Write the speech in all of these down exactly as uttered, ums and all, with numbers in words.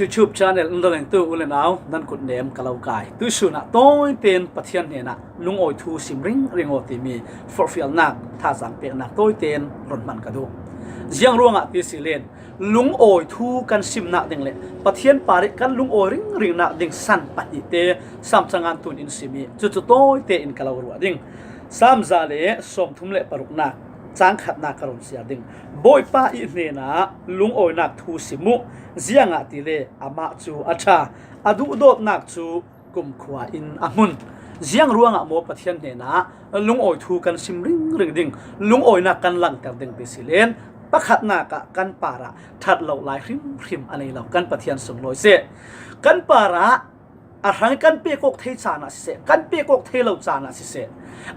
YouTube channel in lengtu u le nau nan kutnem ka lo kai. Tuisun ah tawitein Pathian hnenah lungawi thu sim ringring aw timi forhfialnak, thazaang peknak tawitein run hman ka duh. Ziang ruangah ti si len, lungawi thu kan simnak ding le Pathian parih kan lungawi ringringnak ding san pahnihte Sam cangan tun in sim ih, cucu tawitein ka lo ruah ding. Sam za le sawmthum le paruknak, cang khatnak ka run siar ding. Bawipa ih hnenah lungawinak thu sim uh, ziangahtile amah cu a ṭha, a duhdawtnak cu kumkhua in a hmun. Ziang ruangah maw Pathian hnenah lungawi thu kan sim ringring ding, lungawinak kan langhter ding ti si len, pakhatnak ah kan parah ṭhat lo lai hrimhrim a nei lo kan Pathian sunglawi seh. Kan parah a hrang kan pek awk thei caan ah siseh, kan pek awk thei lo caan ah siseh,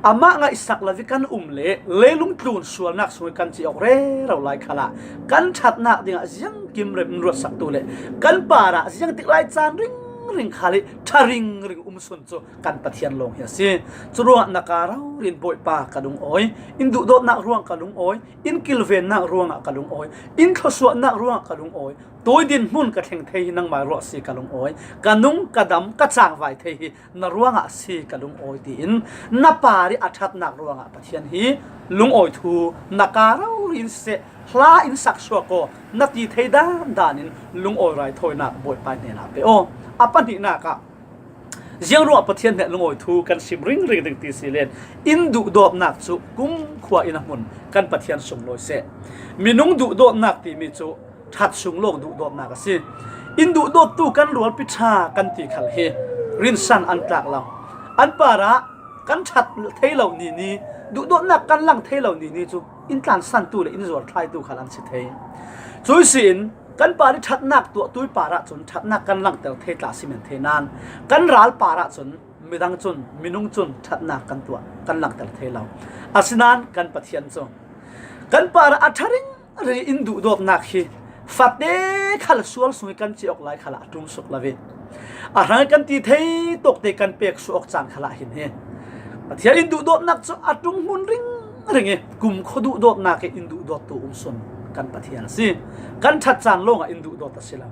amah ngaihsak lo ih kan um le leilung tlun sualnak sung ih kan ci awk rero lai khalah kan ṭhatnak dingah ziangkim rem in ruatsaktu le kan parah ziangtik lai caan ringring khal ih ṭha ringring um sun cu kan Pathian lawng hi a si. Curuangah na kaa rori in Bawipa ka lungawi, in duhdawtnak ruang ka lungawi, in kilvennak ruangah ka lungawi, in thluasuahnak ruangah ka lungawi, tui dinhmun ka thleng thei hi nangmah ruah si ka lungawi, ka nung ka dam ka cangvai thei hi na ruangah si ka lungawi tiin na parih a ṭhatnak ruangah Pathian hi lungawi thu na kaa rori in siseh, hla in saksuak aw na ti thei dandan in lungawi raithawinak Bawipa hnenah pe aw. A pahnihnak ah ziang ruangah Pathian hnenah lungawi thu kan sim ringring ding ti si len, in duhdawtnak cu kumkhua in a hmun kan Pathian sunglawi seh. Minung duhdawtnak timi cu ṭhat sung lawng duhdawtnak a si. In duhdawttu kan rualpi ṭha kan ti khal hi rinsan an tlak lo. An parah kan ṭhat thei lo nini, duhdawtnak kan lang thei lo nini cu in tlansantu le in zuarthlaitu khal an si thei. Cui si in kan parih ṭhatnak tuahtu ih parah cun ṭhatnak kan langhter thei tla si men thei nain kan ral parah cun midang cun, minung cun ṭhatnak kan tuah, kan langhter thei lo. Asinain kan Pathian cu kan parah a ṭha ringring in duhdawtnak hi fate khal sual sung ih kan ci awk lai khalah a ṭum suk lo ih, a hrang ih kan ti thei tawkte kan pek suak awk caan khalah hin hi Pathian in duhdawtnak cu a ṭum hmun ringring ih kumkhua duhdawtnak ih in duhdawttu um sun kan Pathian a si. Kan ṭhat caan lawngah in duhdawt a si lo.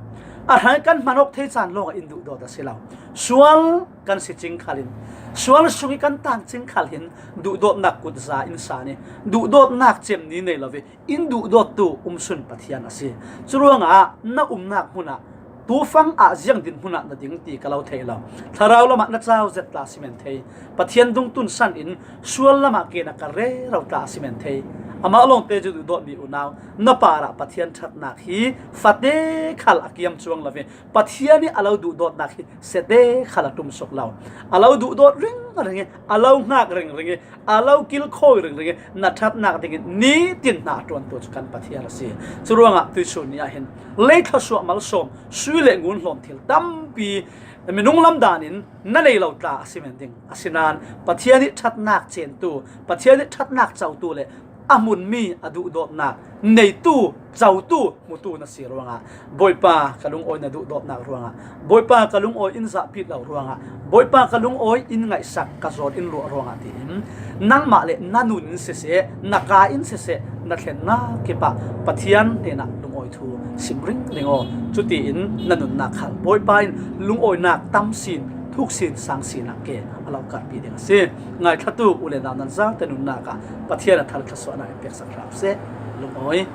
A hrang ih kan hman awk thei caan lawngah in duhdawt a si lo. Sual kan si cing khal hin, sual sung ih kan tang cing khal hin duhdawtnak kutza in san ih duhdawtnak cem ni nei lo ih in duhdawttu um sun Pathian a si. Curuangah na umnak hmun ah, tufang ah ziang dinhmun ah na ding ti ka lo thei lo. Thlarau lamah na cau zet tla si men thei. Pathian dungtun san in sual lamah ke na kal rero tla si men thei. Amah lawngte cu duhdawt mi unau, na parah Pathian ṭhatnak hi fate khal a kiam cuang lo ih Pathian ih a lo duhdawtnak hi sete khal a ṭum suk lo. A lo duhdawt ringring ih, a lo hngak ringring ih, a lo kilkhawi ringring ih na ṭhatnak dingin nitin hna a ṭuantu cu kan Pathian a si. Curuangah tuisun ni ah hin lei thluasuah malsawm, sui le ngun hlawm thil tampi minung lam dan in na nei lo tla a si men ding. Asinain Pathian ih ṭhatnak centu, Pathian ih ṭhatnak cotu le a hmunmi a duhdawtnak neitu, cotu, hmutu na si ruangah Bawipa ka lungawi na duhdawtnak ruangah, Bawipa ka lungawi in zahpit lo ruangah, Bawipa ka lungawi in ngaihsak ka zawn in luah ruangah tiin nangmah le na nun in siseh, na kaa in siseh, na thlennak kipah Pathian hnenah lungawi thu sim ringring aw. Cutiin na nunnak khal Bawipa in lungawinak tam sin, thuk sin, sang sin ah ke a lo karhpi ding a si. Ngaithlatu u le nau nan zaute nunnak ah Pathian a thal thluasuahnak in peksak hram seh. Lungawi.